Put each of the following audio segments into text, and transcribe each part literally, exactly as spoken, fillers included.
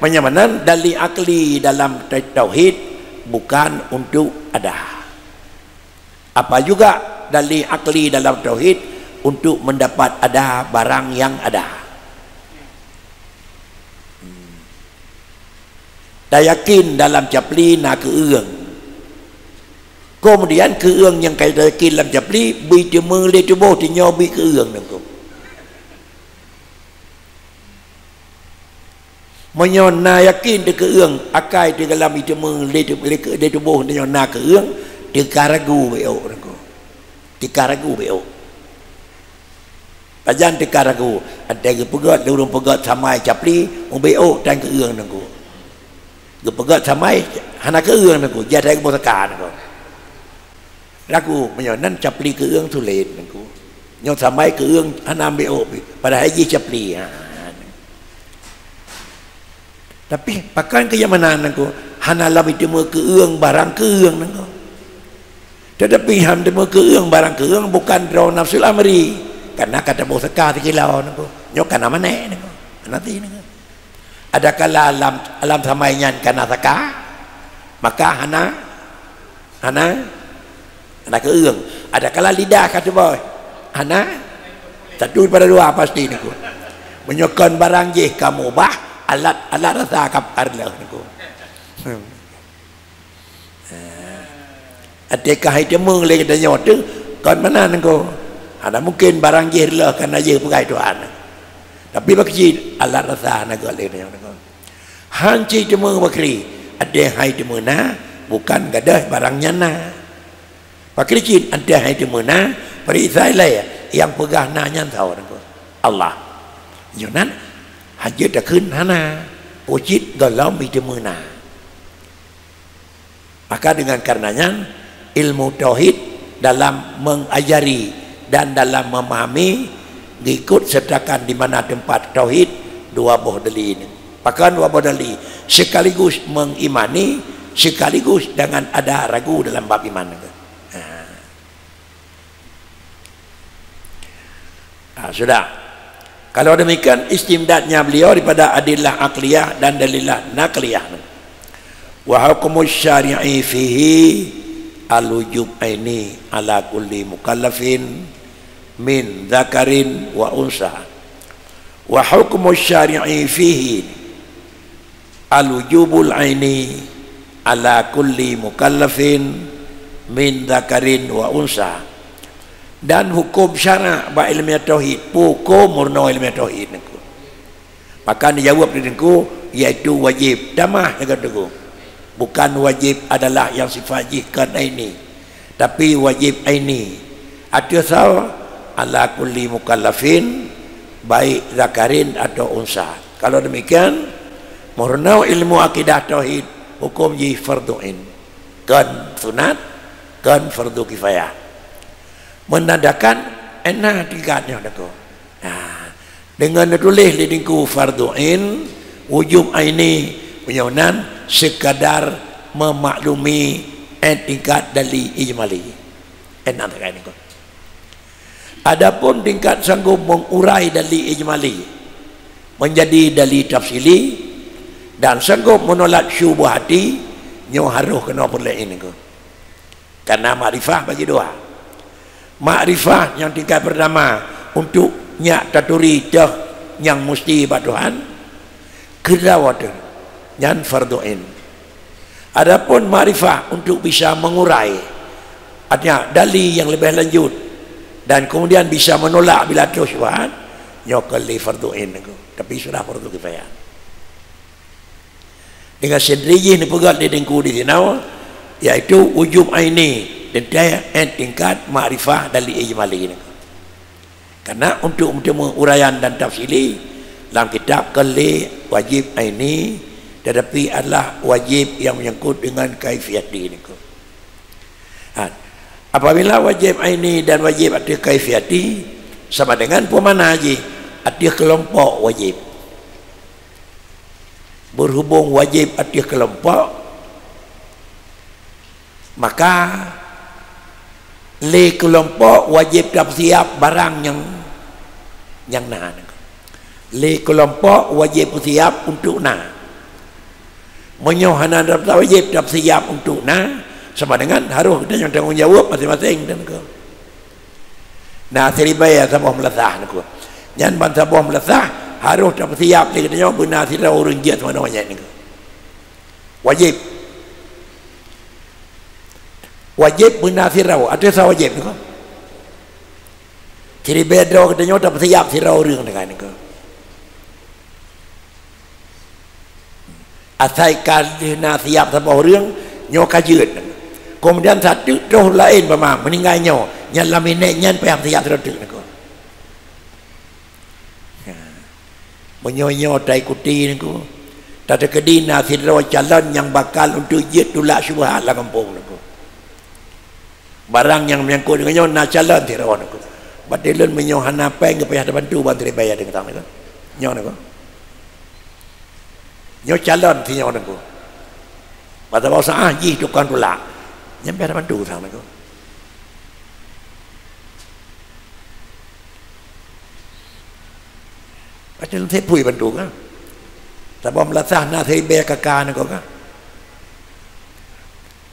Meunyoe meunan, dalil akli dalam tauhid bukan untuk ada. Apa juga dalil akli dalam tauhid untuk mendapat ada barang yang ada. Hmm. Tayakin dalam capli na keueung. Kemudian keueung nyang ka tayakin lam capli biteumé lé tuboh, teunyoe bit keueung nangko. Meunyoe na yakin teu keueung, akai teugalam iteumé lé, lé, lé tuboh, meunyoe na keueung, teuka ragu beu nangko. Teuka ragu beu. Pajan teuka ragu, ada geupeugét, lurung peugét samai capli, ubé ôk tan keueung nangko. Geupeugét samai hana keueung nangko, jadi geuboh saka nangko. Ragu, meunyoe nan capli keueung sulet nangko. Nyoe samai keueung hana ambek ôk, padahai jih capli. Ha. Tapi pakon keu nyang meunan nangko, hana lom iteumé keueung barang keueung nangko. Tetapi han teumé keueung barang keueung bukan droe nafsul amri, karena ka taboh saka sikilo nangko. Nyoe kana manéh nangko. Hana ti nangko. Adakala lam, lam samai nyan kana saka, maka hana, hana, hana keueung. Adakala lidah ka tuboh, hana, satu daripada dua pasti nangko. Meunyoe kon barang jih ka mubah, alat, alat rasa ka parleh nangko. Hmm. Até ka hai teumé lé geutanyoe teuh, kon meunan nangko. Hana mungken barang jih reuloh kana jih peugah Tuhan. Tapi bak cit alat rasa hana geuh lé geutanyoe nangko. Han cit teumé bakri, até hai teumé na, bukan gadôh barang nyan na. Bakri cit até hai teumé na, peuriksa ilée nyang peugah na nyan soe nangko. Allah. Nyoe nan, hajat takheun hana, peue cit gohlom iteumé na. Maka dengan karenanya, ilmu tauhid dalam mengajari dan dalam memahami, geikut sertakan di mana tempat tauhid dua boh dali ni. Pakon dua boh dali, sekaligus mengimani, sekaligus jangan ada ragu dalam bab iman. Ha. Ha, sudah. Kalau demikian, istimdadnya beliau daripada adillah akliyah dan dalillah naqliyah. Wa hukmu syari'i fihi al-wujub aini ala kulli mukallafin min dzakarin wa unsa. Wa hukmu syari'i fihi al-wujubul aini ala kulli mukallafin min dzakarin wa unsa. Dan huköm syarak bak ileumèe tauhid, peue huköm meurunoe ileumèe tauhid nangku? Maka neujaweueb lé Teungku, yaitu wajéb. Tamah lagèe Teungku. Bukan wajéb adalah nyang sifat jih kon aini. Tapi wajéb aini ateueh soe? Ala kulli mukallafin, baik zakarin atau unsa. Kalau demikian, meurunoe ilmu akidah tauhid, huköm jih fardhu ain. Kon sunat, kon fardhu kifayah. Menandakan ena tingkat nyoe Teungku. Nah, deungon neutuléh lé Teungku fardhu ain, wujub aini, meunyoe nan sekadar memaklumi, eh, tingkat dali ijmali. Eh, nan tegai Teungku. Adapun tingkat sanggup mengurai dali ijmali menjadi dali tafsili dan sanggup menolak syubhat, nyoe harôh keunoe peureulèe Teungku. Karena makrifah bagi dua. Makrifah nyang tingkat pertama untuk nyak taturi teuh nyang musti bak Tuhan, keudroe teuh, nyan fardhu ain. Adapun makrifah untuk bisa mengurai, artinya dali yang lebih lanjut, dan kemudian bisa menolak bila troh syubhat, nyoe kon lé fardhu ain Teungku, tapi sudah fardhu kifayah. Deungon sendiri jih neupeugah lé Teungku di sinoe, yaitu wujub aini, teuntèe, eh, tingkat makrifah dali ijmali Teungku. Karena untuk meuteumé uraian dan tafsili, lam kitab kon lé wajib aini, tetapi adalah wajib yang menyangkut dengan kaifiati Teungku. Ha, apabila wajib aini dan wajib ateueh kaifiati, sama dengan peue makna jih, ateueh keulompok wajib. Berhubung wajib ateueh keulompok, maka lé keulompok wajib tapeusiab barang nyang, nyang na. Lé keulompok wajib peusiab untuk na. Meunyoe hana wajéb tapeusiap untuk na, sama dengan harôh geutanyoe tanggong jaweueb maséng-maséng, Teungku. Na siribèe saboh meulasah, Teungku. Nyan ban saboh meulasah harôh tapeusiap lé geutanyoe beuna sidroe ureueng jeuet sama dengan nyan, Teungku. Wajéb. Wajéb beuna sidroe, ateueh sa wajéb, Teungku. Siribèe droe geutanyoe tapeusiap sidroe ureueng dengan, Teungku. Asai ka lheueh na siap saboh ureueng, nyoe ka jeuet. Keumudian sateuk troh laén bak ma meuninggai nyoe, nyan lam inék nyan payah siap sidroe teuk, Teungku. Meunyoe nyoe taikuti, Teungku, tateukeudi na sidroe calon nyang bakal untuk jeuet tulak syubhat lam gampông, Teungku. Barang nyang meunyangkot deungon nyoe na calon sidroe, Teungku. Berarti lôn meunyoe hana péng, payah tabantu ban siribèe deungon tangan, Teungku. Nyoe, Teungku. Nyoe calon si nyoe, Teungku. Bak saboh saát jih tukang tulak. Nyan payah tabantu sang, Teungku. Berarti lôn sép phui bantu, kan? Saboh meulasah na siribèe ka ka, Teungku, kan?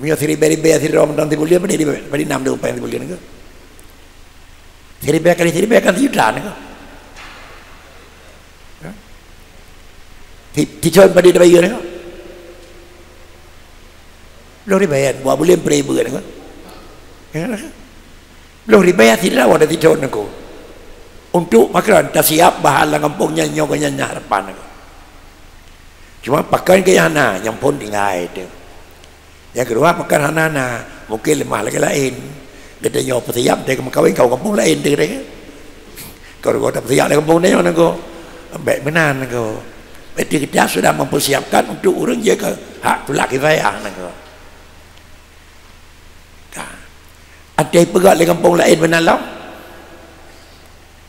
Meunyoe siribèe-ribèe sidroe mantong sibuleuen, padum, padum nam dua péng sibuleuen, Teungku. Siribèe kali siribèe kan sijuta, Teungku. Ha? Si, sithon padum tabayeue, Teungku? Ploh ribèe, buat buleuen peuribèe, Teungku. Ya, Teungku. Ploh ribèe sidroe ada sithon, Teungku. Untuk pakon tasiap bahan lam gampông nyan, nyoe nyan, nyan harapan, Teungku. Cuma pakon keu nyang hana, nyang phôn tinggai, Teungku. Nyang keudua, pakon hana na, mungkin leumah lagèe laén. Geutanyoe peusiap, watèe meukawen, kawen gampông laén, Teungku. Karu-karu tapeusiap lé gampông tanyoe, Teungku. Bèk meunan, Teungku. Berarti kita sudah mempersiapkan untuk ureueng jeuet keu hak tulak kifayah, Teungku. Ka. Até peugah lé gampông laén meunan lom.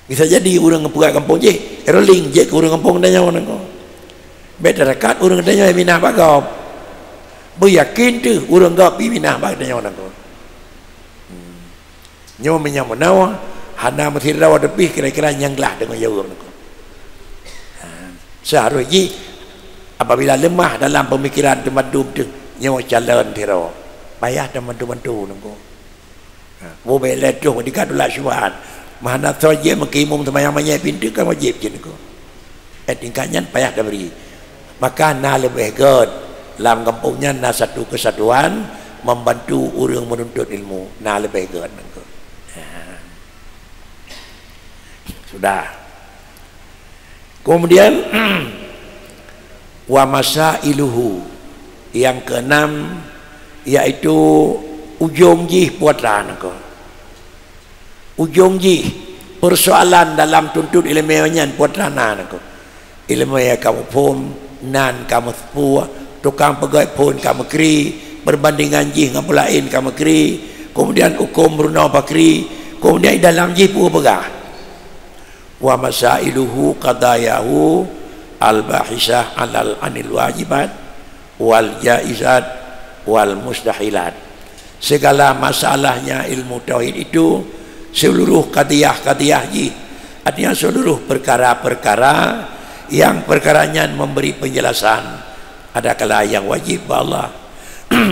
Bisa jadi ureueng peugah gampông jih, rolling jeuet keu ureueng gampông tanyoe, Teungku. Bèk tarakat ureueng tanyoe minah bak gob. Beuyakin teuh ureueng gob pih minah bak tanyoe, Teungku. Hmm. Nyoe meunyoe meunoe hana meusidroe teupih, kira-kira nyang glah deungon jaweueb, Teungku. Ha, seuharôh jih apabila leumah dalam peumikiran teumandum teuh nyoe calon sidroe, payah tabantu-bantu, Teungku. Ha, bubé lé troh meudika tulak syubhat. Meuhana soe jeuet meukeumum seumayang manyét pintoe kan wajéb jeuet, Teungku. Eh, tingkat nyan payah tabri. Maka na leubeh gét lam gampông nyan na satu kesatuan membantu ureueng menuntut ilmu. Na leubeh gét, Teungku. Ha. Sudah. Kemudian, wa masailuhu, yang keenam, yaitu ujong jih putra, Teungku. Ujong jih persoalan dalam tuntut ileumèe nyan putra na, Teungku. Ileumèe ka muphom, nan ka meuseupue, tukang peugèt phon ka meukri, perbandingan jih ngon peulaén ka meukri, kemudian huköm meurunoe bakri, kemudian di dalam jih peue peugah. Wa masailuhu qadayahu al-bahisah alal anil wajibat wal jaizat wal mustahilat. Segala masalahnya ilmu tauhid itu, seluruh qadiyah-qadiyah jih, artinya seluruh perkara-perkara yang perkara nyan memberi penjelasan, adakala yang wajib bak Allah,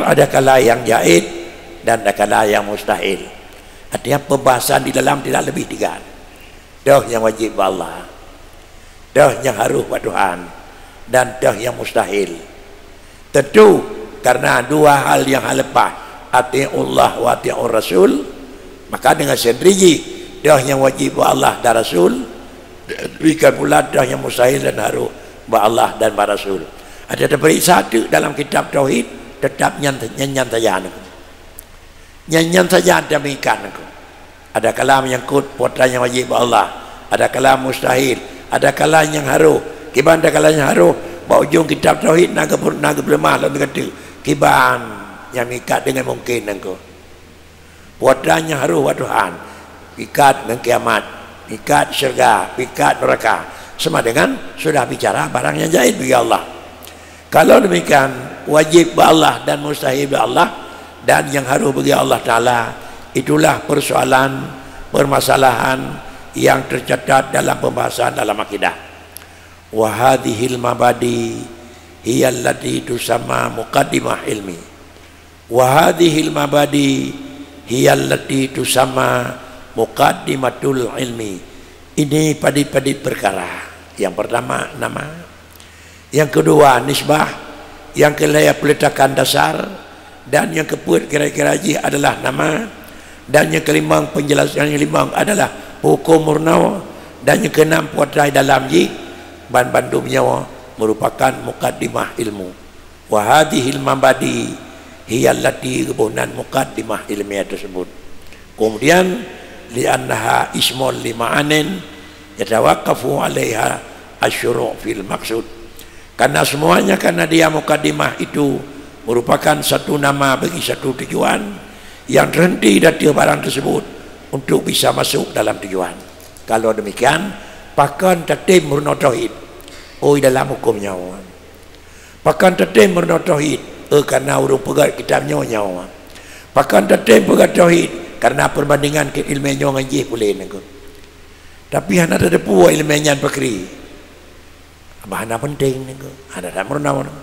adakala yang jaiz, dan adakala yang mustahil. Artinya pembahasan di dalam tidak lebih tiga. Toh nyang wajéb bak Allah, toh nyang harôh bak Tuhan, dan toh nyang mustahil. Tentu, karena dua hal nyang hana leupah, ati'ullah wa ati'ur rasul, maka deungon sendiri jih, toh nyang wajéb bak Allah dan Rasul, demikian pula toh nyang mustahil dan harôh bak Allah dan bak Rasul. Ada taperiksa teuk dalam kitab tauhid, tetap nyan, nyan, nyan saja. Nyan, nyan saja demikian. Adakala menyangkut peue nyang wajéb bak Allah, adakala mustahil, adakala nyang harôh. Kiban adakala nyang harôh, bak ujong kitab tauhid na geupeue-, na geupeuleumah lom teuka teuk. Kiban nyang meuikat deungon mungken nangko. Peue nyang harôh bak Tuhan, meuikat ngon kiamat, meuikat syeuruga, meuikat neuraka. Sama dengan sudah bicara barang nyang jaiz bagi Allah. Kalau demikian, wajéb bak Allah dan mustahil bak Allah, dan nyang harôh bagi Allah Taala, itulah persoalan, permasalahan yang tercatat dalam pembahasan dalam akidah. Wa hadzihil mabadi hiyallati tusamma muqaddimah ilmi. Wa hadhil mabadi hiyallati tusamma muqaddimatul ilmi. Ini padit-padit perkara. Yang pertama, nama. Yang kedua, nisbah. Yang kelhèe, peletakan dasar. Dan yang keupeuet, kira-kira jih adalah nama. Dan yang kelimong, penjelasan yang limong adalah hukum meurunoe. Dan yang keenam, peue atra dalam jih. Ban bandum nyoe merupakan mukaddimah ilmu. Wa hadhil mabadi hiyallati, geuboh nan mukaddimah ilmiah tersebut. Kemudian, li'annaha ismun li ma'anin yatawaqqafu 'alaiha asy-syuru' fil maqsud. Karena semuanya, karena dia mukaddimah itu merupakan satu nama bagi satu tujuan yang terhenti di ateueh barang tersebut untuk bisa masuk dalam tujuan. Kalau demikian, pakon tatem meurunoe tauhid? Oi, dalam hukum nyoe. Pakon tatem meurunoe tauhid? Eh, karena ureuëng peugét kitab nyoe nyoe. Pakon tatem peugét tauhid? Karena perbandingan keu ileumèe nyoe ngon jih puléh nangku. Tapi hana tateupeue ileumèe nyan pakri. Bah hana penting nangku. Hana that meurunoe nangku.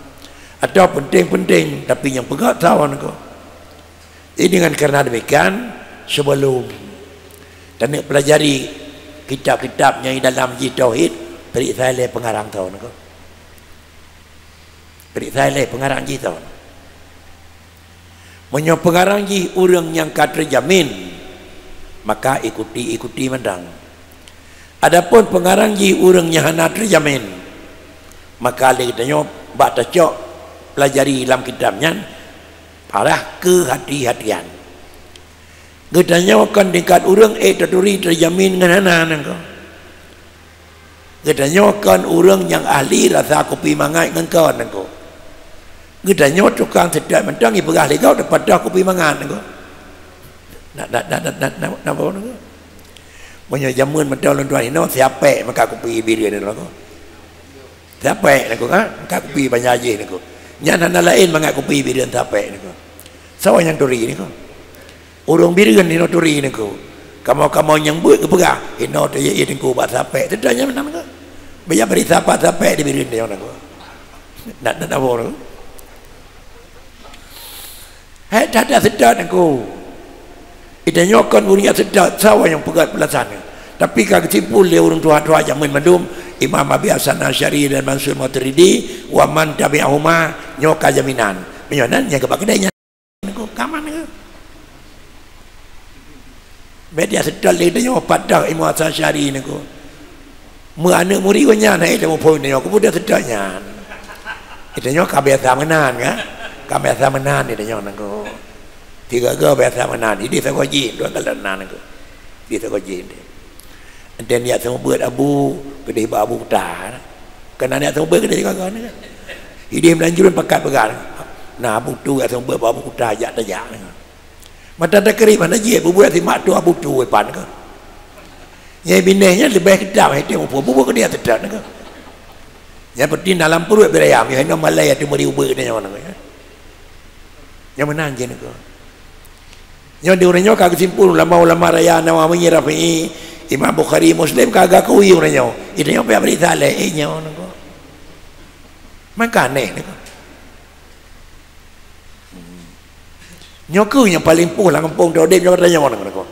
Atau penting-penting, tapi nyang peugét sawa nangku. Jadi dengan karena demikian, sebelum taneuk pelajari kitab-kitab nyang di dalam jih tauhid, periksa lé pengarang tau nangku. Periksa lé pengarang jih tau. Meunyoe pengarang jih ureuëng nyang ka teujamin, maka ikuti-ikuti mantong. Adapun pengarang jih ureuëng nyang hana teujamin, maka lé geutanyoe bak tacok pelajari lam kitab nyan, parah keuhati-hatian. Geutanyoe kon tingkat ureuëng ék taturi teujamin ngon hana nangku. Geutanyoe kon ureuëng nyang ahli rasa kupi mangat ngon kon nangku. Geutanyoe tukang seutôt mantong jipeugah lé gob tapatah kupi mangat nangku. Na, na, na, na, na, na, na, nangku. Meunyoe jameun mantong lôn tuan inoe, siapek maka kupi bireuen nangku. Siapek nangku, ha? Maka kupi banjajih nangku. Nyan hana laén mangat kupi bireuen siapek nangku. Sawa nyang turi nangku. Ureuëng bireuen inoe turi nangku. Kamoe-kamoe nyang beuet geupeugah, inoe teu ié nangku bak siapek. Teuta nyan meunan nangku. Baya bri siapa siapek di bireuen nyoe nangku. Nak, nak, nak, nangku. Hai, that-that seutôt nangku. Geutanyoe kon ureuëng nyang seutôt, sawa nyang peugah peulasan. Tapi ka geusimpul lé ureuëng tuha-tuha jameun mandum, Imam Abi Hasan Asy'ari dan Mansur Maturidi, wa man tabi'ahuma, nyoe ka jaminan. Meunyoe nan, nyang keuba keudai nyan. Nangku, ka man nangku. Bèk dia seutôt lé geutanyoe, pat dah Imam Hasan Asy'ari nangku. Meu aneuk murit geuh nyan, hai, ilmu phon nyoe, keupeue dia seutôt nyan. Geutanyoe ka biasa meunan, kan? Ka biasa meunan geutanyoe nangku. Tiga-tiga biasa meunan, idéh sagoe jih, dua galak nan nangku. Idéh sagoe jih. Enten jak seumeubeuet abu, keudéh bak Abu Kuta. Keunan jak seumeubeuet keudéh sigoe-goe nyan. Idéh meunan jurông pakat peugah. Nah, abu tu jak seumeubeuet bak Abu Kuta, jak tajak nyan. Mata takrib hana jeuet, bubuet simak tu abu tu pan keuh. Nyang binéh nyan leubeh keudam, hai teuh muphom, bubuet keudéh teutap nyan keuh. Nyang peuti na lam pruet birayam, nyang hinoe malèe ateueh meuri ubeut nyan nyoe. Nyang meunan jih nangku. Nyoe di ureuëng nyoe ka geusimpul ulama-ulama raya Nawawi, Rafi'i, Imam Bukhari, Muslim ka geuakui ureuëng nyoe. Geutanyoe payah bri saleh, eh, nyoe nangku. Maka aneh nangku. Nyoe kheueh nyang paleng poh lam gampông teuh udeb nyoe tanyoe nangku.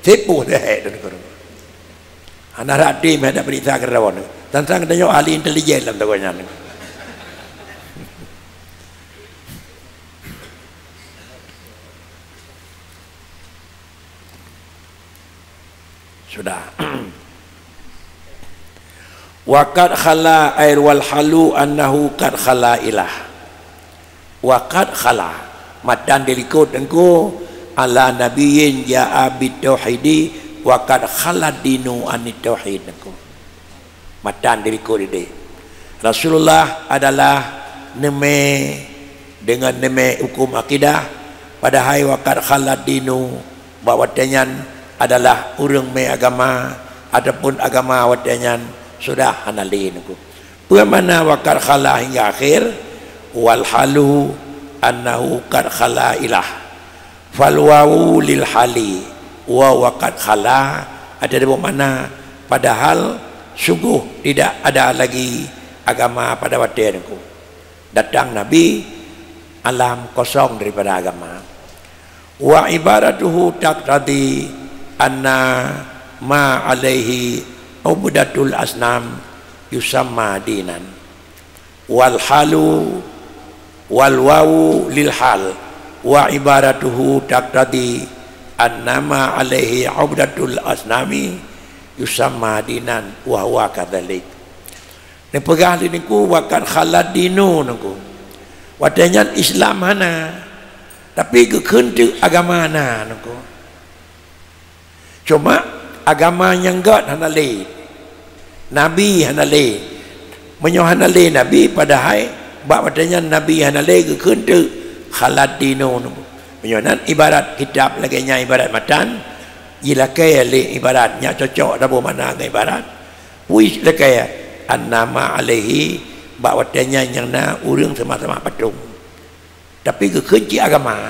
Sipoh teuh nangku. Hana rab tem, hana peuriksa keurawan. Sang-sang tanyoe ahli intelijen lam sagoe nyan. Sudah. Wa qad khala, ai wal halu annahu qad khala ilah. Wa qad khala. Matan dilikot teungku, ala nabiyyin ja'a bit tauhidi wa qad khala dinu anit tauhid teungku. Matan dilikot idéh. Rasulullah adalah neumé deungon neumé huköm akidah, padahai wa qad khala dinu, bak watée nyan adalah ureuëng mé agama ataupun agama watée nyan sudah hana lé nangku. Peue makna wa qad khala hingga akhir? Wal halu annahu qad khala ilah. Fal wawu lil hali, wa wa qad khala, ada dua makna, padahal sungguh tidak ada lagi agama pada watée nangku. Datang Nabi, alam kosong daripada agama. Wa ibaratuhu taqtadi anna ma alaihi ubdatul asnam yusamma dinan. Wal halu, wal wawu lil hal, wa ibaratuhu taqtadi anna ma alaihi ubdatul asnami yusamma dinan wa huwa kadzalik. Neupeugah lé Teungku, wa qad khalat dinu Teungku. Watée nyan Islam hana, tapi geukheun teuk agama na Teungku. Cuma agama nyang gét hana lé, nabi hana lé. Meunyoe hana lé nabi, padahai bak watée nyan nabi hana lé, geukheun teuk khalat dinu Teungku. Meunyoe nan ibarat kitab lagée nyan, ibarat matan, jilakée lé ibarat, nyak cocok saboh makna ngon ibarat. Peue lakée, anna ma alaihi, bak watée nyan nyang na ureuëng seumah-seumah patong. Tapi geukheun cit agama.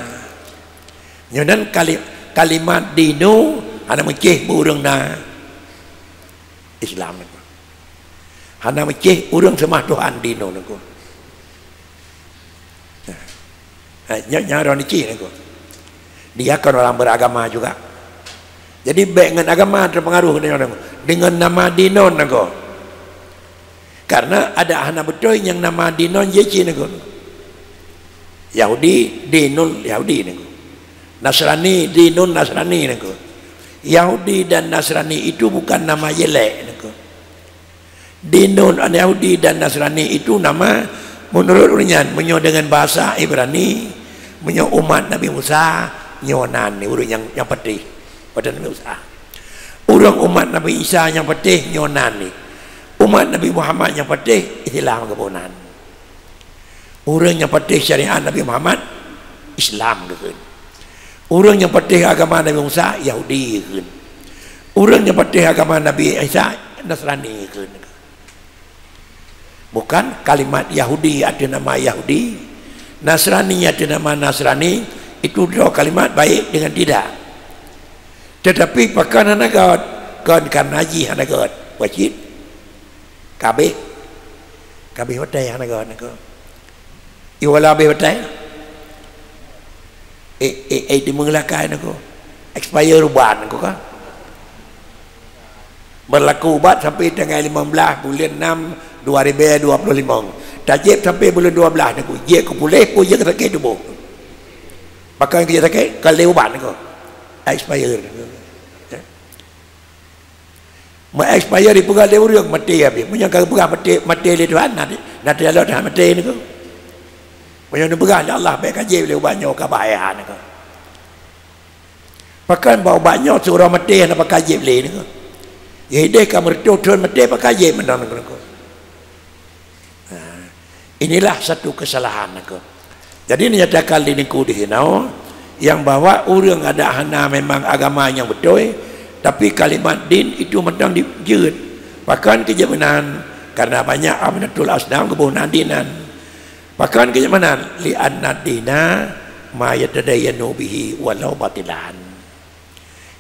Nyoe nan kali-, kalimat dinu hana meucéh bak ureuëng na Islam. Hana meucéh ureuëng seumah Tuhan dinu Teungku. Ha, nyan, nyan droe nicih Teungku. Dia kan orang beragama juga. Jadi bék ngon agama teupeungaruh deungon, deungon nama dinon Teungku. Karena ada hana beutôi nyang nama dinon jih cit Teungku. Yahudi, dinul Yahudi Teungku. Nasrani, dinun Nasrani Teungku. Yahudi dan Nasrani itu bukan nama jelek Teungku. Dinun Yahudi dan Nasrani itu nama menurut ureuëng nyan, meunyoe deungon bahasa Ibrani, meunyoe umat Nabi Musa, nyoe nan ni ureuëng nyang, nyang patéh pada Nabi Musa. Ureuëng umat Nabi Isa nyang patéh, nyoe nan ni. Umat Nabi Muhammad nyang patéh, Islam geuboh nan. Ureuëng nyang patéh syariat Nabi Muhammad, Islam geukheun. Ureuëng nyang patéh agama Nabi Musa, Yahudi geukheun. Ureuëng nyang patéh agama Nabi Isa, Nasrani geukheun. Bukan kalimat Yahudi ateueh nama Yahudi, Nasrani ateueh nama Nasrani, itu dua kalimat baik dengan tidak. Tetapi pakon hana gét, kon karena jih hana gét. Wajib. Kabeh. Kabeh watée hana gét Teungku. Iwala habéh watée. Eh, eh, eh, di meulakai Teungku. Expire ubat Teungku kan. Berlaku ubat sampai tanggal lima belas bulan enam dua ribu dua puluh lima. Tajép sampai bulan dua belas Teungku. Jeuet keu puléh, peue jeuet keu sakét tuboh. Pakon keu sakét, keu lé ubat Teungku. Expire Teungku. Ya. Meu-expire dipeugah lé ureuëng, maté habéh. Meunyoe ka geupeugah maté, maté lé Tuhan, na, na teujalok Tuhan maté Teungku. Meunyoe neupeugah lé Allah, bék kajép lé ubat nyoe ka bahya Teungku. Pakon bak ubat nyoe siuroe maté hana pakajép lé Teungku. Ya ideh ka meureutoh thon maté pakajép meunan Teungku. Nah, inilah satu kesalahan Teungku. Jadi, dinyatakan lé Teungku di sinoe, nyang bahwa ureuëng adak hana memang agama nyang beutôi, tapi kalimat din itu mantong dijeuet. Pakon keu jeuet meunan? Karena banyak abdatul asnam geuboh nan dinan. Pakon keu jeuet meunan? Li anna dina ma yatadayyanu bihi walau batilan.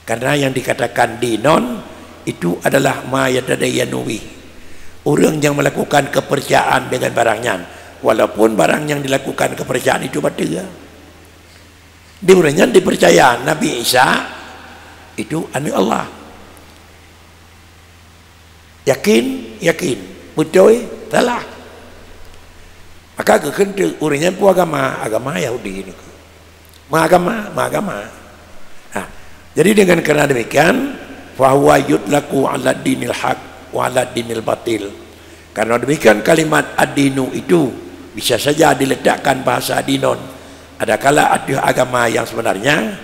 Karena yang dikatakan dinon itu adalah ma yatadayyanu bih. Ureuëng nyang melakukan kepercayaan dengan barang nyan, walaupun barang nyang dilakukan kepercayaan itu bateue. Di ureuëng nyan dipercaya Nabi Isa itu aneuëk Allah. Yakin, yakin. Beutôi, salah. Maka geukheun teuk ureuëng nyan peue agama, agama Yahudi Teungku. Meuagama, meuagama. Nah, jadi dengan karena demikian, fahuwa yutlaqu ala dinil haq wa ala dinil batil. Karena demikian kalimat ad-dinu itu bisa saja diletakkan bahasa dinon, adakala ateueh agama yang sebenarnya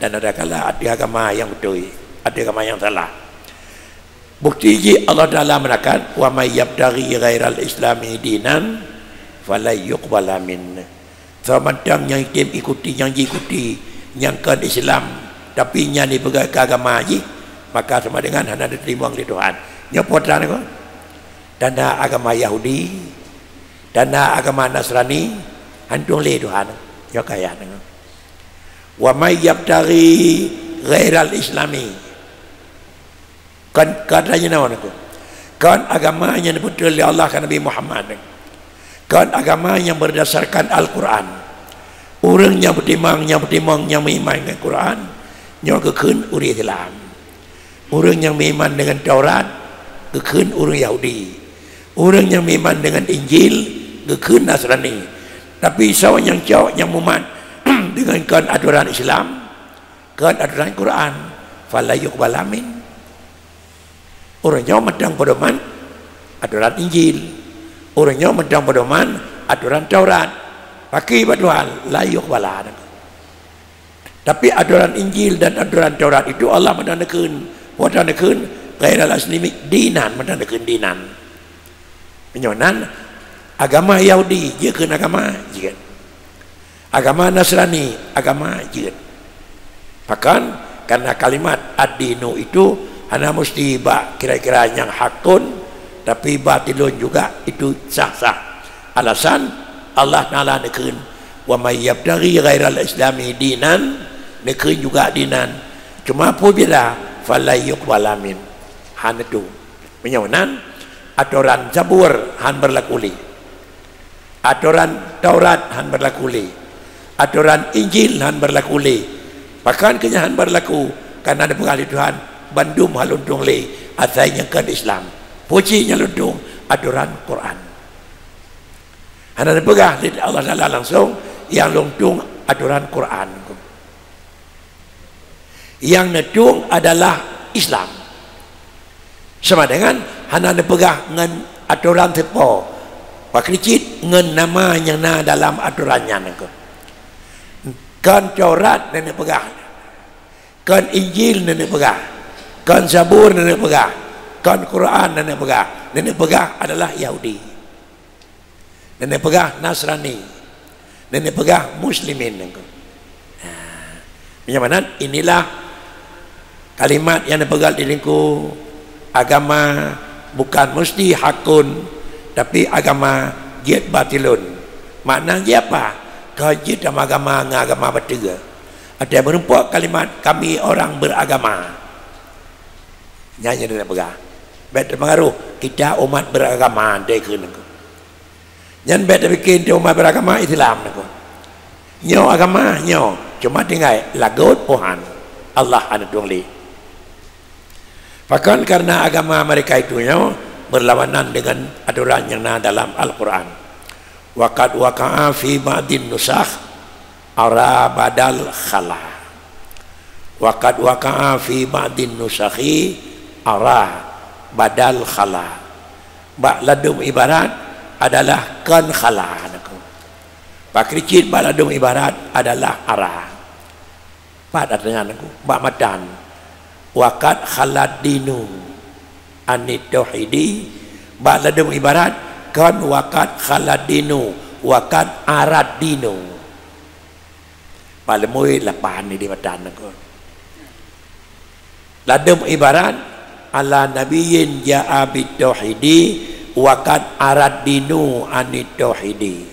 dan adakala ateueh agama yang beutôi, ateueh agama yang salah. Bukti jih Allah Taala meunakan, "Wa may yabtaghi ghairal islami dinan falan yuqbala min." Soe mantong nyang jitem ikuti, nyang jiikuti nyang kon Islam, tapi nyan jipeugah keu agama jih, maka sama dengan hana jiteurimong lé Tuhan. Nyoe peue tanda Teungku? Tanda agama Yahudi, tanda agama Nasrani, hantom lé Tuhan. Nyoe kaya Teungku. "Wa may yabtaghi ghairal islami." Kon, kon raja nyoe Teungku. Kon agama nyang neupeutrön lé Allah keu Nabi Muhammad. Kon agama nyang berdasarkan Al-Quran. Ureuëng nyang beutimang, nyang beutimong, nyang meuiman ngon Quran, nyoe geukheun ureuëng Islam. Ureuëng nyang meuiman deungon Taurat, geukheun ureuëng Yahudi. Ureuëng nyang meuiman deungon Injil, geukheun Nasrani. Tapi soe nyang cok nyang mumat deungon kon atoran Islam, kon atoran Quran, fala yuqbala min. Ureuëng nyoe mantong peudoman atoran Injil. Ureuëng nyoe mantong peudoman atoran Taurat. Pakri bak Tuhan, la yuqbala. Tapi atoran Injil dan atoran Taurat itu Allah mantong neukheun, mantong neukheun, ghairal islami dinan, mantong neukheun dinan. Meunyoe nan, agama Yahudi, jeuet kheun agama, jeuet. Agama Nasrani, agama jeuet. Pakon, karena kalimat ad-dinu itu hana mesti bak kira-kira nyang hakun, tapi batilun juga itu sah-sah. Alasan Allah Taala neukheun, "Wa may yabtaghi ghairal islami dinan," neukheun juga dinan. Cuma peue beda, "Falan yuqbala min." Hana tu. Meunyoe nan, atoran Zabur han berlaku lé. Atoran Taurat han berlaku lé. Atoran Injil han berlaku lé. Pakon keu nyan han berlaku? Karena dipeugah lé Tuhan, bandum han lôn tueng lé, asai nyang kon Islam. Peue cit nyang lôn tueng? Atoran Quran. Hana dipeugah lé Allah Taala langsung, nyang lôn tueng atoran Quran. Nyang neutueng adalah Islam. Sama dengan hana neupeugah ngon atoran sipo, pakri cit ngon nama nyang na dalam atoran nyan. Kon Taurat neuneuk peugah, kon Injil neuneuk peugah, kon Zabur neuneuk peugah, kon Quran neuneuk peugah. Neuneuk peugah adalah Yahudi. Neuneuk peugah Nasrani. Neuneuk peugah Muslimin nangku. Ha. Meunyoe meunan, inilah kalimat nyang neupeugah di teungku, agama bukan mesti hakun, tapi agama jeuet batilun. Makna jih apa? Kon jeuet agama ngon agama bateue. Ada meureumpok kalimat, "Kami orang beragama." Nyan nyang neuneuk peugah. Bék teupeungaruh, "Kita umat beragama," deh keu nangku. Nyan bék tapike teuh umat beragama Islam nangku. Nyoe agama, nyoe. Cuma tinggai lagot pohan. Allah hana tueng lé. Pakon karena agama mereka itu nyoe berlawanan dengan aturan nyang na dalam Al-Quran. Wa qad waqa'a fi ba'din nusakh ara badal khala. Wa qad waqa'a fi ba'din nusakhi ara badal khala. Bak ladum ibarat adalah kon khala, nangku. Pakri cit bak ladum ibarat adalah ara. Pat atra nyan, nangku. Bak matan. Wa qad khalad dinu anit tauhidi. Bak ladum ibarat kon wa qad khalad dinu, wa qad arad dinu. Bak leumui lapan di matan, nangku. Ladum ibarat, ala nabiyyin ja'a bit tauhidi wa qad arad dinu anit tauhidi.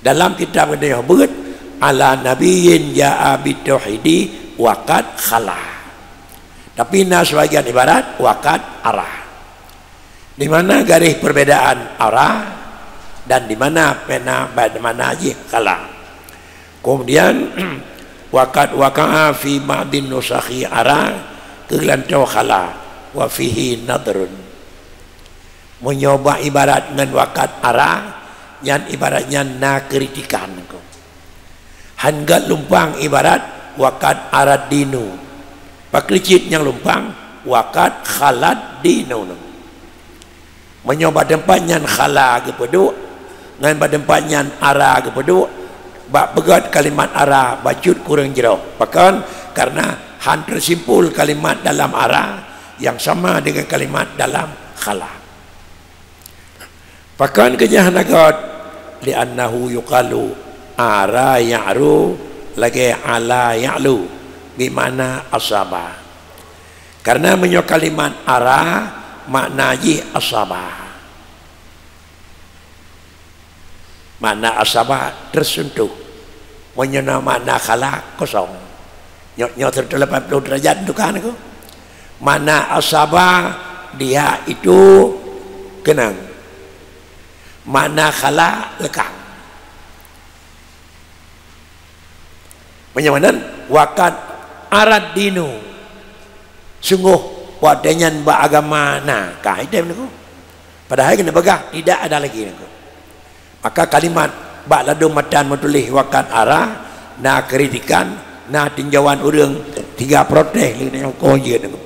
Dalam kitab geutanyoe beuet, ala nabiyyin ja'a bit tauhidi wa qad khala. Tapi na sebagian ibarat, wa qad ara. Di mana garis perbedaan ara dan di mana pena, mana jih khala. Kemudian, wa qad waqa'a fi ba'din nusakhi ara, keu geulantoe khala, wa fihi nadhrun. Meunyoe bak ibarat ngon wa qad ara, nyan ibarat nyan na kritikan. Han gét lumpang ibarat wa qad arad dinu. Pakri cit nyang lumpang, wa qad khalad dinu. Meunyoe bak teumpat nyan khala geupeuduek, ngon bak teumpat nyan ara geupeuduek, bak peugét kalimat ara bacut kureueng jroh. Pakon? Karena han teusimpul kalimat dalam ara nyang sama dengan kalimat dalam khala. Pakon keu nyan hana gét? Li'annahu yuqalu ara ya'ru lagée ala ya'lu, bimakna asaba. Karena meunyoe kalimat ara makna jih asaba. Makna asaba tersentuh. Meunyoe na makna khala kosong. Nyoe, nyoe seratus lapan puluh derajat tukang nangku. Makna asaba dia itu keunong. Makna khala lekang. Meunyoe meunan, wa qad arad dinu, sunggoh watée nyan bak agama na, ka item niko. Padahai keuneuk peugah tidak ada lagi niko. Maka kalimat bak ladôm matan meutuléh wa qad ara na kritikan, na tinjauan ureuëng tiga protes lé nyoe ko jeuet niko.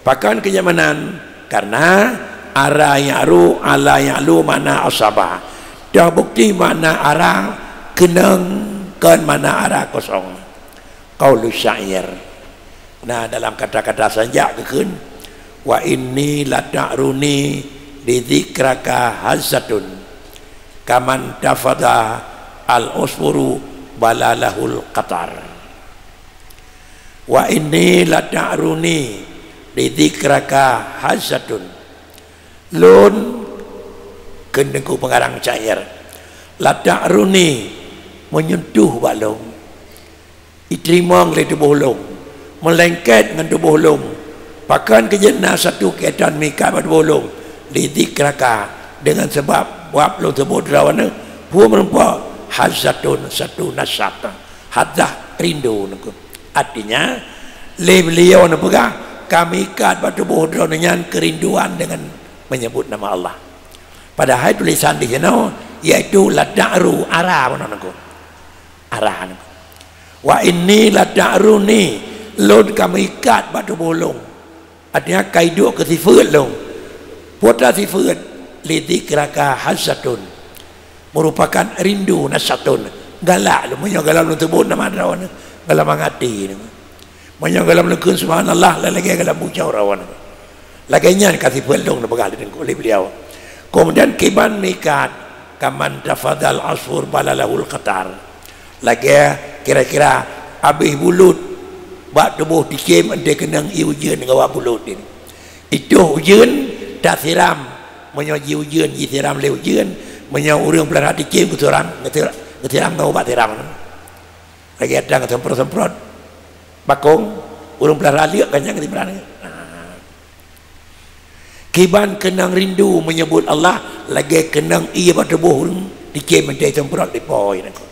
Pakon keu nyan meunan? Karena ara ya'ru, ala ya'lu makna asaba. Toh bukti makna ara keunong kon makna ara kosong. Qaulu syair. Nah, dalam kata-kata sanjak geukheun, "Wa inni la ta'runi li dzikraka hazzatun, kaman tafadha al-usfuru balalahul qatar." "Wa inni la ta'runi li dzikraka hazzatun." Lôn, kheun teungku pengarang syair, "La ta'runi," meunyentuh bak lôn, iteurimong lé tuboh lôn, meulengket ngon tuboh lôn. Pakon keu jeuet na satu keuitan meuikat bak tuboh lôn, li dzikraka, deungon sabab bab lôn seubut droeneuh, peue meurumpok, hazzatun, satu nasat. Hazzah, rindu niko. Artinya, lé beliau neupeugah, ka meuikat bak tuboh droeneuh nyan keurinduan deungon meunyeubut nama Allah. Padahai tulisan di sinoe, yaitu la ta'ru, ara meunan niko. Ara niko. "Wa inni la ta'runi," lôn ka meuikat bak tuboh lôn. Artinya, ka iduek keu sifeuet lôn. Peue ta sifeuet, li dzikraka hazzatun, merupakan rindu, nasatun, galak lôn. Meunyoe galak lôn seubut nama droeneuh, galak mangat até niko. Meunyoe galak lôn kheun subhanallah, lagée galak bucau droeneuh. Lagée nyan ka sifeuet lôn neupeugah lé teungku, lé beliau. Kemudian kiban meuikat, kaman tafadhal asfur balalahul qatar. Lagée kira-kira abéh bulut bak tuboh ticém, enteuk keunong ié ujeuen ngon awak bulut nyan. Itoh ujeuen tasiram, meunyoe ji ujeuen, jisiram lé ujeuen, meunyoe ureuëng peulahra ticém geusiram, geusiram ngon ubat siram. Lagée atra geusemprot-semprot bakong, ureuëng peulahra liek kan nyang geusiram. Nah. Kiban keunong rindu meunyeubut Allah, lagée keunong ié bak tuboh ureuëng ticém meuntée isemprot dipo niko.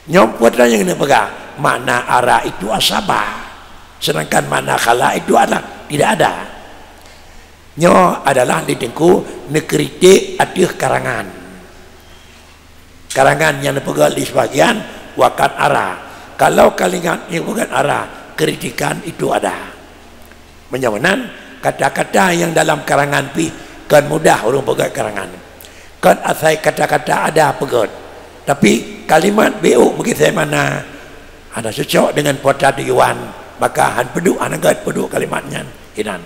Nyoe peue nyang neupeugah, makna ara itu asaba, sedangkan makna khala itu adalah tidak ada. Nyoe adalah di teungku neukritik ateueh karangan. Karangan nyang neupeugah di sebagian, wa qad ara. Kalau kalimat nyang peugah ara, kritikan itu ada. Meunyoe meunan, kata-kata nyang dalam karangan pih kon mudah ureuëng peugah karangan. Kon asai kata-kata ada peugah. Tapi kalimat biôk meugisai makna hana cocok deungon pota tujuan, maka han peuduek, hana gét peuduek kalimat nyan. Inan.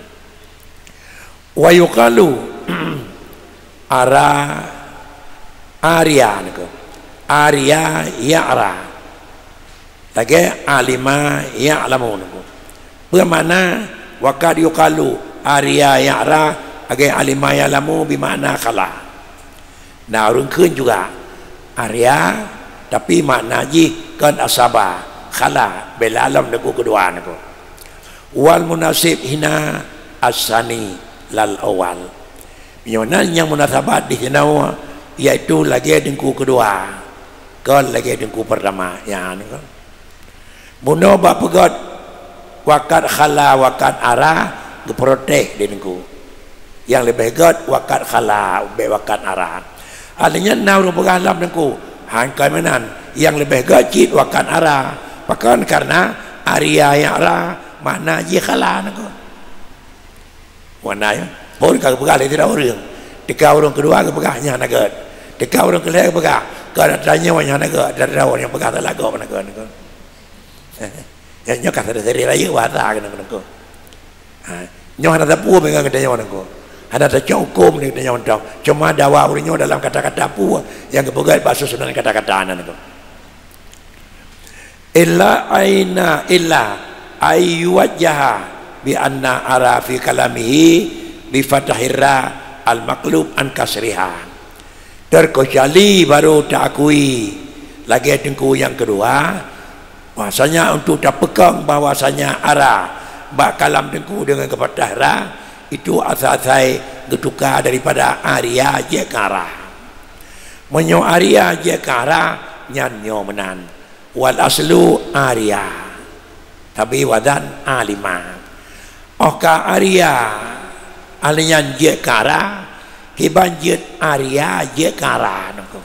Wa yuqalu ara, aria niko. Aria ya'ra. Lagée alima ya'lamu niko. Beumakna wa qad yuqalu aria ya'ra, lagée alima ya'lamu beumakna khala. Na ureuëng kheun juga aria, tapi makna jih kon asaba, khala, bela lom niko keudua niko. Wal munasib hina asani lal awal. Meunyoe na nyang munasabat di sinoe, yaitu lagée teungku keudua, kon lagée teungku pertama. Ya, niko. Bunoe bak peugét wa qad khala wa qad ara, geuprotes di teungku. Nyang leubeh gét wa qad khala, bék wa qad ara. Artinya na ureuëng peugah lom teungku, han kon meunan, nyang leubeh gét cit wa qad ara. Pakon? Karena aria ya'ra makna jih khala niko. Wana ya, phon ka geupeugah lé sidroe ureuëng. Teuka ureuëng keudua geupeugah nyan hana gét. Teuka ureuëng keulhée geupeugah, ka na tanyoe nyan hana gét, dan droe nyang peugah salah gob hana gét. Ya, nyoe ka sabe-sabe rayeuk bahasa keunoe niko. Ha, nyoe hana sapeue meungon geutanyoe niko. Hana tacok huköm ngon geutanyoe mantong. Cuma dawa ureuëng nyoe dalam kata-kata peue nyang geupeugét bak susunan kata-kata nyan niko. Illa aina, illa ay yuwajjaha bi anna ara fi kalamihi bi fathahir ra al maqlub an kasriha. Terkecuali baru taakui lagée teungku nyang keudua, bahwasanya untuk tapeukong bahwasanya ara bak kalam teungku deungon geupathah ra, itu asai-asai geutuka daripada aria jeuet keu ara. Meunyoe aria jeuet keu ara, nyan nyoe meunan. Wal aslu aria. Tapi wazan alima. Óh ka aria, ahli nyan jeuet keu ara, kiban jeuet aria jeuet keu ara nangko.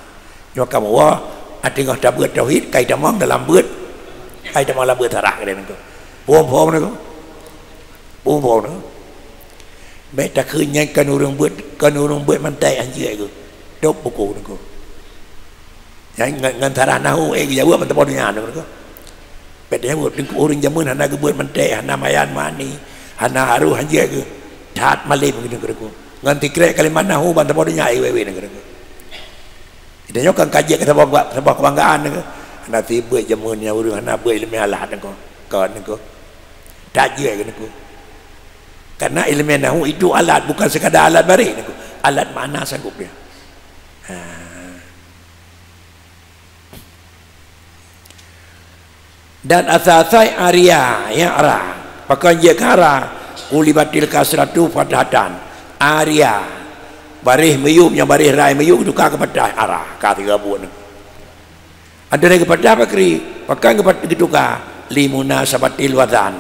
Nyoe kamoe woe, teungoh tabeuet tauhid, kai tamong dalam beuet, kai tamong lam beuet sarah keudeh nangko. Phom-phom nangko. Phom-phom nangko. Bèk takheun nyan kon ureueng beuet, kon ureueng beuet mantek hanjeuet geuh. Dop buku nangko. Nyan ngon, ngon sarah nahu, eh, geujaweueb ban teupeu donya nangko. Bèk tanyaweueb, teungku ureueng jameun hana geubeuet mantek, hana mayan mani, hana haruf hanjeuet geuh. That malem geuh nangko. Ngon sikrek kalimat nahu ban teupeu donya, eh, wewe nangko. Geutanyoe kan ka jeuet keu saboh, saboh keubanggaan nangko. Hana sibeuet jameun nyan ureueng hana beuet ileumèe alat nangko. Kon nangko. That jeuet geuh nangko. Karena ileumèe nahu itu alat, bukan sekadar alat baréh nangko. Alat makna sanggup dia. Ha. Dan asai-asai aria, ya, ara. Pakon jeuet keu ara, qulibatil kasratu fathatan. Aria. Baréh miyueb nyang baréh rai miyueb geutuka keu fathah ara. Ka tiga buet. Ada lagi fathah bakri, pakon geupat-, geutuka li munasabatil wazan.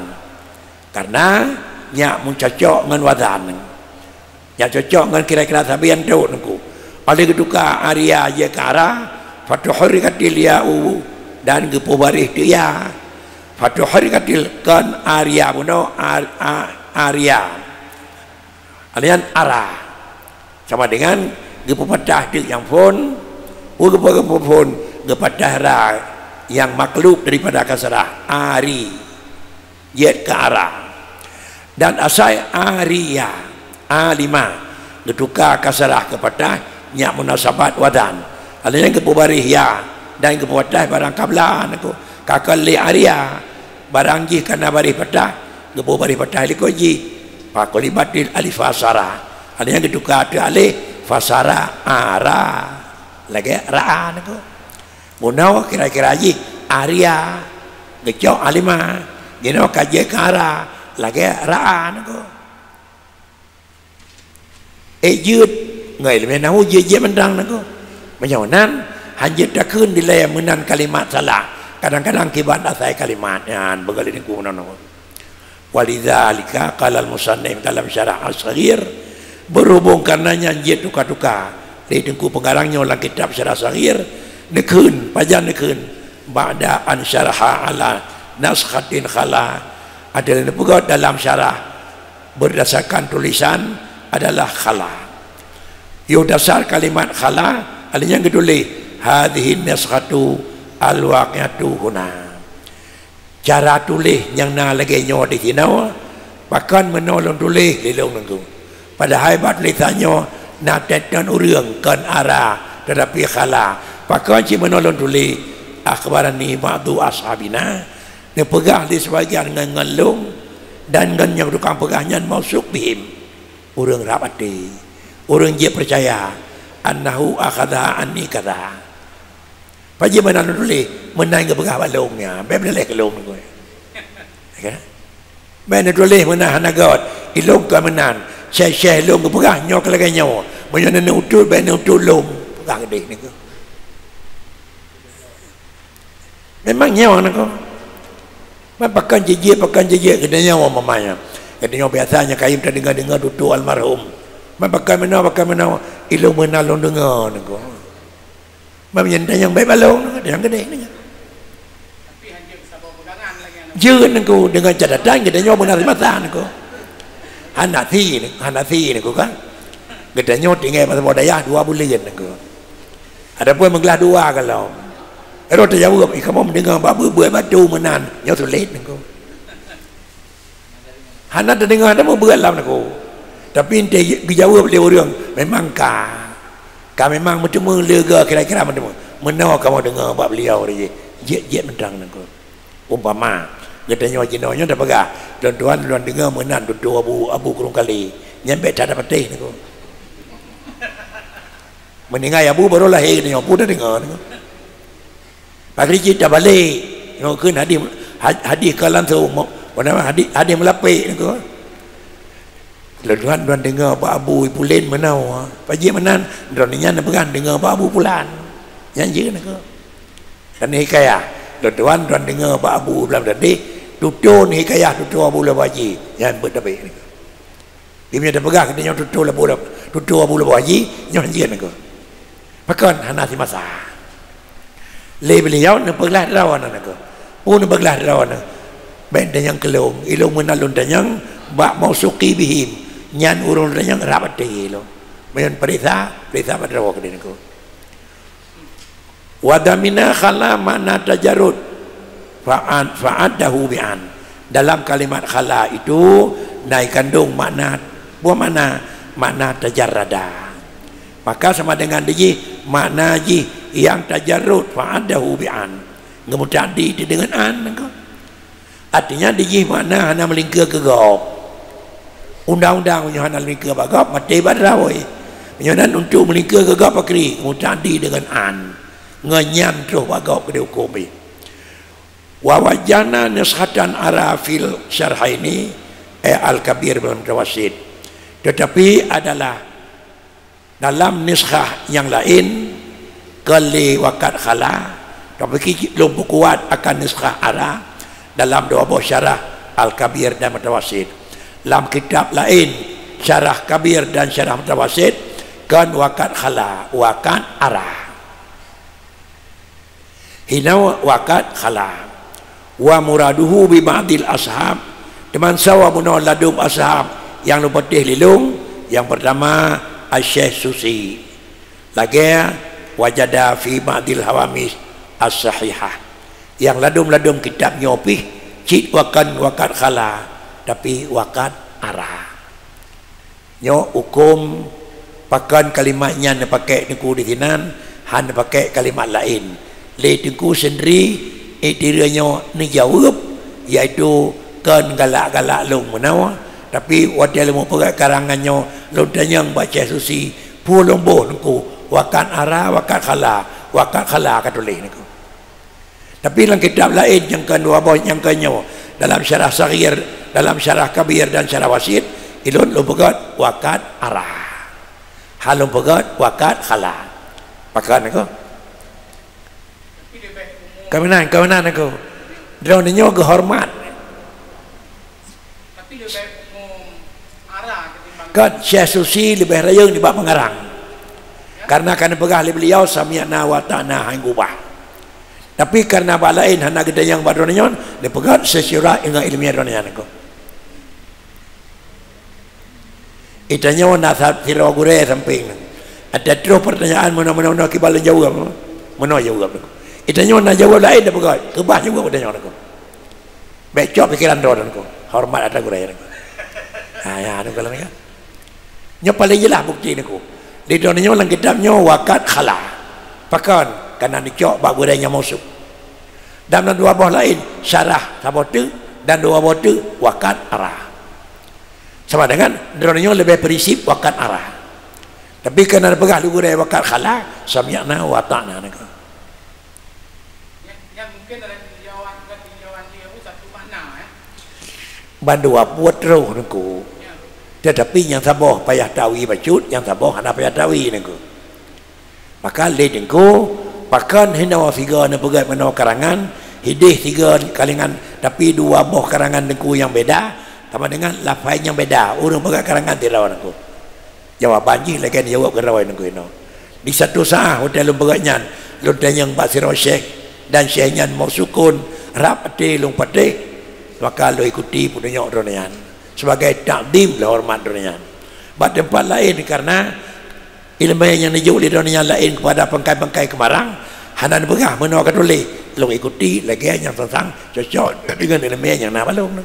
Karena nyak meucocok ngon wazan. Nyak cocok ngon kira-kira sabe nyang trok nangko. Óh lheueh geutuka aria jeuet keu ara, fatuhurrikatil ya'u dan geupeubaréh teuk ya. Fatuhurrikatil kon aria bunoe ar-, a-, aria. Alian ara. Sama dengan geupeupadah teuk nyang phon, geupeu-, geupeu phon, geupadah ra nyang maklub daripada kasrah. Ari. Jeuet keu ara. Dan asai aria, alima, geutuka kasrah keu fathah, nyak munasabat wazan. Hal nyan geupeubaréh ya, dan geupeufathah barang qabla nangko. Ka kon lé aria, barang jih ka na baréh fathah, geupeubaréh fathah likot jih. Faqulibatil alif fasara. Hal nyan geutuka ateueh alif, fasara ara. Lagèe ra'a nangko. Bunoe kira-kira jih aria, geucok alima, jinoe ka jeuet keu ara, lagèe ra'a nangko. Eh, jeuet, ngon ileumèe nahu jeuet-jeuet mantong nangko. Meunyoe nan, hanjeuet takheun dilèe meunan kalimat salah. Kadang-kadang kiban asai kalimat nyan, beugöt lé teungku meunan nangko. Walidzalika qalal musannif dalam Syarah As-Saghir, berhubung karena nyan jeuet tuka-tuka lé teungku pengarang nyoe lam kitab Syarah Saghir, neukheun, pajan neukheun, ba'da an syaraha ala naskhatin khala, adalah neupeugöt dalam syarah berdasarkan tulisan adalah khala. Yoh dasar kalimat khala, hal nyan geutuléh, hadhihi naskhatu al-waqi'atu huna. Cara tuléh nyang na lagèe nyoe di sinoe, pakon meunoe lôn tuléh lé lôn nangko. Padahai bak tulésan nyoe na teuntèe ureueng kon ara, teutapi khala. Pakon cit meunoe lôn tuléh, akhbarani ba'du ashabina, neupeugah lé sibagian ngon, ngon lôn, dan ngon nyang tukang peugah nyan mausuf bihim. Ureueng rab até, ureueng jeuet peucaya, annahu akhadha anni kadza. Pajan meunan lôn tuléh, meunan geupeugah bak lôn nyan, bèk meunan lé keu lôn nangko. Ya kan? Bèk neutuléh meunan hana göt, ilôn ka meunan. Syèh-syèh lôn geupeugah nyoe keu lagèe nyoe. Meunyoe neuneuk utot, bèk neutot lôn. Peugah keudeh nangko. Memang nyoe nangko. Man pakon jijik, pakon jijik, geutanyoe umpamanya. Geutanyoe biasa nyang kayém tadeungoe-deungoe tutoe almarhum. Man pakon meunoe, pakon meunoe, ilôn meunan lôn deungoe nangko. Meunyoe tanyong bèk balong, tanyong keudeh nyan. Jeuet nangko deungon catatan geutanyoe beuna masa nangko. Hana si, hana si nangko kan. Geutanyoe tinggai bak saboh dayah dua buleuen nangko. Adapun meuglah dua kalon. Ero tajaweueb, "Ih, kamoe meudeungoe bak beuet-beuet batu meunan." Nyoe sulet nangko. Hana teudeungoe, hana mubuet lam nangko. Tapi enteuk geujaweueb lé ureueng, memang ka. Ka memang meuteumé leuga kira-kira meuteumé. Meunoe kamoe deungoe bak beliau jih, jeuet-jeuet mantong nangko. Umpama, geutanyoe jinoe nyoe tapeugah, "Tuan-tuan, lôn deungoe meunan tutoe Abu, Abu Krueng Kali." Nyan bèk that patéh nangko. Meuninggai Abu barô lahé geutanyoe, peue tadeungoe nangko. Pakri cit tabalek, nyoe kheun hadih, ha-, hadih ka langsung, mo-, peue nama, hadih, hadih meulapék nangko. Lôn tuan, tuan deungoe bak Abu Pulan meunoe. Pak Haji meunan, droeneuh nyan neupeugah deungoe bak Abu Pulan. Nyan jeuet nangkeuh. Dan hikayah, lôn tuan, tuan deungoe bak Abu Pulan tadi, tutoe hikayah tutoe Abu Lubah Haji. Nyan beuet tabek nangkeuh. Di meunyoe tapeugah geutanyoe tutoe Abu Lubah, tutoe Abu Lubah Haji, nyoe jeuet nangkeuh. Pakon hana simasa. Lé beuliau neupeuglah droeneuh nangkeuh. Peue neupeuglah droeneuh? Bèk tanyong keu lôn, ilôn meunan lôn tanyong bak mausuqi bihim. Nyan ureueng tanyong rab até lôn. Meunyoe peuriksa, peuriksa bak droe keudeh nangkeuh. Wa damina khala makna tajarrud, fa'ad-, fa'addahu bi an. Dalam kalimat khala itu na ikandong makna, buah makna, makna tajarrada. Maka sama dengan dijih, makna jih nyang tajarrud, fa'addahu bi an. Ngeumuta'addi deungon an nangkeuh. Artinya dijih makna hana meulingkeue keu gob. Undang-undang meunyoe hana meulingkeue bak gob, maté bak droe. Meunyoe nan untuk meulingkeue keu gob pakri, muta'addi deungon an. Ngon nyan troh bak gob keudeh huköm jih. Wa wajjahna nuskhatan ara fil syarhaini, eh, Al-Kabir wal Mutawassit. Tetapi adalah dalam nuskhah nyang laén, kon lé wakat khala, tapi cit lôn peukuat akan nuskhah ara dalam dua boh syarah Al-Kabir dan Mutawassit. Lam kitab laén, syarah Kabir dan syarah Mutawassit, kon wakat khala, wakat ara. Hinoe wakat khala. Wa muraduhu bi ba'dil ashab. Teuma sawa bunoe ladum ashab nyang lôn patéh lé lôn, nyang peurtama Asy-Syaikh Susi. Lagèe wajada fi ba'dil hawamis as-sahihah. Nyang ladum-ladum kitab nyoe pih cit wakan wakat khala, tapi wakat ara. Nyoe huköm pakon kalimat nyan neupaké Teungku disinan, han neupaké kalimat laén. Lé Teungku seundiri, iktiraf nyoe neujaweueb, yaitu kon galak-galak lôn meunoe, tapi watèe lôn peugah karangan nyoe, lôn tanyong bak Syekh Susi, peue lôn boh Teungku, wakat ara, wakat khala, wakat khala ka tuléh Teungku. Tapi lam kitab laén nyang keudua boh nyang keunyoe, dalam syarah Saghir, dalam syarah Kabir dan syarah Wasit, ilôn lôn peugöt wakat ara. Han lôn peugöt wakat khala. Pakon aku? Kawinan, kawinan aku. Droeneuh nyoe geuhoreumat. Tapi leubeh umum ara ketimbang Kan Syekh Susi leubeh rayeuk nibak pengarang. Karena ka neupeugah lé beliau, "Sami'na wa ata'na," han geubah. Tapi karena bak laén hana geutanyong bak droeneuh nyan, neupeugah sesuai dengan ilmiah droeneuh nyan. Itanyoe na sa-, sidroe gurée sampéng. Ada troh pertanyaan meunoe-meunoe kiban lôn jaweueb. Meunoe jaweueb. Itanyoe na jaweueb laén dah peugah. Keubah jaweueb itanyoe nangku. Bék cok pikeran droe nangku. Horeumat atra gurée nangku. Ha, ya, anu kalau ya. Nyoe paléng jeulaih bukti nangku. Di droeneuh nyoe lam kitab nyoe wakat khala. Pakon? Kana neucok bak gurée nyang mausuk. Dan lam dua boh laén, syarah saboh teuk dan dua boh teuk wakat ara. Sama dengan droeneuh nyoe leubeh prinsip wakat ara. Tapi kana neupeugah lé gurée wakat khala, sami'na wa ata'na nangku. Nyan, nyan mungkin ada tinjauan, bukan tinjauan dia pun satu makna, eh. Bandua buet roh nangku. Ya. Tetapi nyang saboh payah tawi bacut, nyang saboh hana payah tawi nangku. Maka lé Teungku, pakon hinoe sigoe neupeugét meunoe karangan, hideh sigoe karangan, tapi dua boh karangan Teungku nyang beda, sama dengan lafai nyang beda, ureuëng peugét karangan sidroe Teungku. Jawaban jih lagée jaweueb keudroe Teungku hinoe. Di satu saat watée lôn peugét nyan, lôn tanyong bak sidroe syekh, dan syekh nyan mau sukon, rab até lôn patéh, maka lôn ikuti peutunyok droeneuh nyan. Sebagai takdim lôn horeumat droeneuh nyan. Bak teumpat laén karena Ileumé nyang neujok lé droeneuh nyang laén keupada bangkai-bangkai keumarang, hana neupeugah meunoe ka tuléh, lôn ikuti lagée nyang sang-sang cocok deungon ileumé nyang na bak lôn.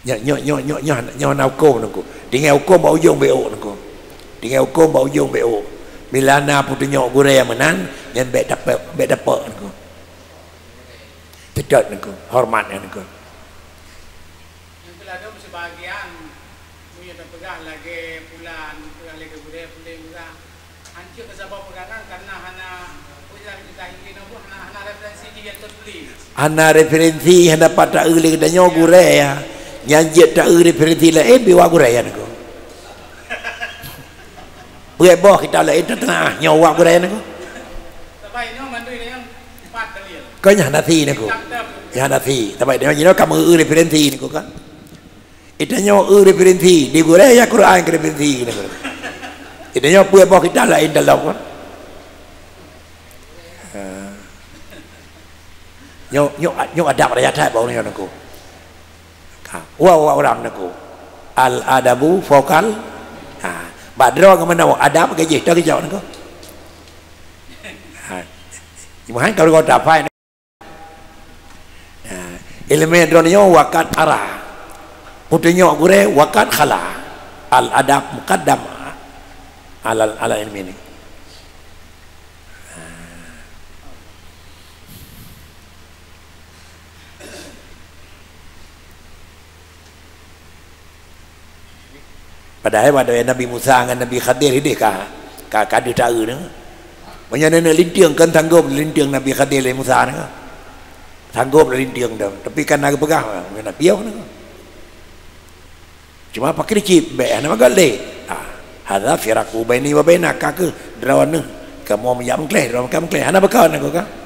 Nyoe, nyoe, nyoe, nyoe, nyoe, nyoe na hukôm nangku. Tinggai hukôm bak ujong bék ôk nangku. Tinggai hukôm bak ujong bék ôk. Bila na peutunyok gurée meunan, nyan bék dapeuek, bék dapeuek nangku. Teutap nangku, horeumat nyan nangku. Nyang teuladôm sibahagian, meunyoe tapeugah lagée pulan, peugah lagée gurée, pulan peugah, hanco keu saboh peugangan karena hana Hana referensi, hana pat taeu lé geutanyoe gurée ya. Nyan jeuet taeu referensi laén, biwa gurée ya niko. Peuet boh kitab laén teuteungoh nyoe wak gurée niko. Kon nyan hana si niko. Nyan hana si. Tapi dia jinoe ka meu referensi niko kan. Itanyoe eu referensi, di gurée ya Quran keu referensi niko. Itanyoe peuet boh kitab laén dalam kan. Ha. Nyoe, nyoe, nyoe adab raya that bak ureuëng nyoe niko. Ka, wa, wa urang niko. Al adabu fokal. Ha. Bak droe ngon meunoe adab gaji teuh geujok niko. Ha. Imuhan kalau kau dapat. Ha. Ilmu droe nyoe wakat ara. Puteunyok gurée wakat khala. Al adab muqaddam alal, alal ilmi ni. Padahai pada Nabi Musa ngon Nabi Khadir hideh ka, ka, ka deuh taeu nyoe. Meunyoe neuneuk lintieng kan sanggob lintieng Nabi Khadir lé Musa nyoe. Sanggob lintieng dah, tapi kan na geupeugah, meunyoe na piôh nyoe. Cuma pakri cit, bék hana magat lé. Ah, hadza firaqu baini wa bainak, ka keuh droeneuh. Kamoe meujak meukleh, droeneuh ka meukleh. Hana beukon aku ka.